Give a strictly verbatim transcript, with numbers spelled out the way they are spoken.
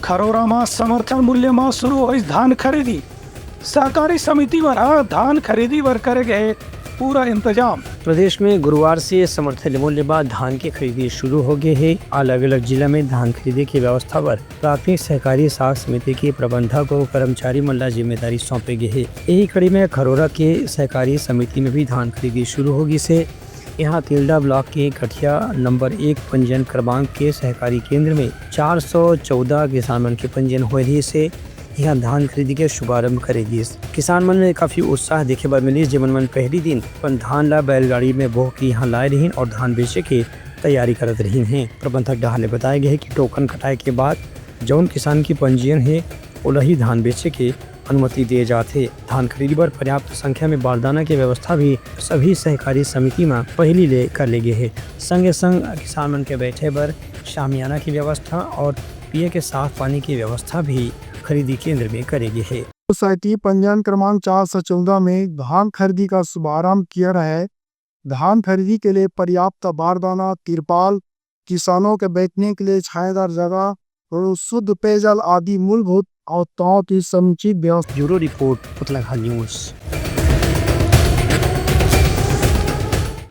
खरोरा म समर्थन मूल्य म शुरू होइस धान खरीदी। सहकारी समिति मन ह धान खरीदी बर करे गए पूरा इंतजाम। प्रदेश में गुरुवार से समर्थन मूल्य म धान के खरीदी शुरू हो गए हे। अलग-अलग जिला में धान खरीदी के व्यवस्था बर प्राथमिक सहकारी साख समिति के प्रबंधक और कर्मचारी मन ला जिम्मेदारी सौंपे गए हे। यही कड़ी में खरोरा के सहकारी समिति में भी धान खरीदी शुरू हो गई से। यहाँ तिल्दा ब्लॉक के कठिया नंबर एक पंजीयन क्रमांक के सहकारी केंद्र में चार सौ चौदह किसान मन के पंजीयन होए रहिस हे। यहाँ धान खरीदी के शुभारंभ करे गिस। किसान मन में काफी उत्साह देखे बर मिलिस, जेमन मन पहली दिन अपन धान ला बैलगाड़ी में बोह के यहाँ लाए रहिन और धान बेचे के तैयारी करत रहिन हे। प्रबंधक डहार ले बताए गए हे कि टोकन कटाए के बाद जौन किसान की पंजीयन हे, ओला ही धान बेचे के अनुमति दिए जात हे। धान खरीदी बर पर्याप्त संख्या में बारदाना के व्यवस्था भी सभी सहकारी समिति म पहिली ले कर ले गे हे। संगे संग किसान मन के बैठे बर शामियाना की व्यवस्था और पिए के साफ पानी की व्यवस्था भी खरीदी केंद्र में करे गे हे। सोसाइटी पंजीयन क्रमांक चार सौ चौदह में धान खरीदी का शुभारंभ किया है। धान खरीदी के लिए पर्याप्त बारदाना, तिरपाल, किसानों के बैठने के लिए छायादार जगह और शुद्ध पेयजल आदि मूलभूत आवश्यकताओं की समुचित व्यवस्था। ब्यूरो रिपोर्ट, पुतलंग न्यूज।